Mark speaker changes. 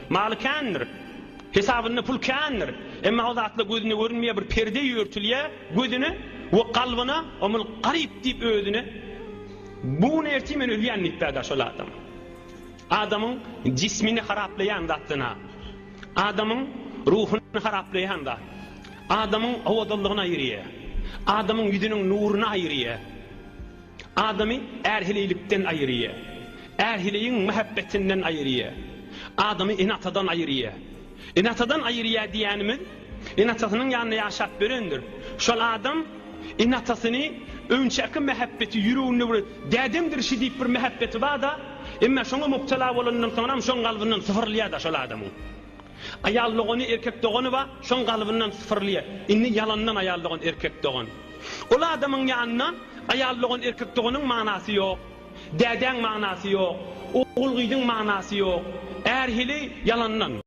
Speaker 1: Maly kändir. Hesabynda pul kändir. Emma o zatlar gözüne görünmeýär, bir perde ýörtülýär gözüne we kalbyna, omul garyp diýip özüne bu gün ertir men ölýän diýip bärde şol adam. Adamyň jismini haraplaýan zat zyna. Adamyň ruhuny haraplaýan zat. Adamyň owadanlygyny aýyrýar. Adamyň ýüzüniň nuruny aýyrýar. Adamy är-heleýlikden aýyrýar. Är-heleýiň mähebbetinden aýyrýar. Adamy ene-atadan aýyrýar. Ene-atadan aýyrýar diýýänimiz, ene-atasynyň ýanynda ýaşap ýörendir. Şol adam ene-atasyny öňçäki mähebbeti ýüreginde bir dädemdir şi diýip bir mähebbeti bar-da, emma şoňa mubtela bolandan soňram şoň kalbyndan sypyrylýar-da şol adamyň. Aýal dogany, erkek dogany bar, şoň galbyndan sypyrylýar. Indi ýalandan aýal dogan, erkek dogan. Ol adamyň ýanynda aýal dogan, erkek doganyň manasy ýok. Dädäň manasy ýok. Ogul-gyzyň manasy ýok. Är-heleý ýalandan.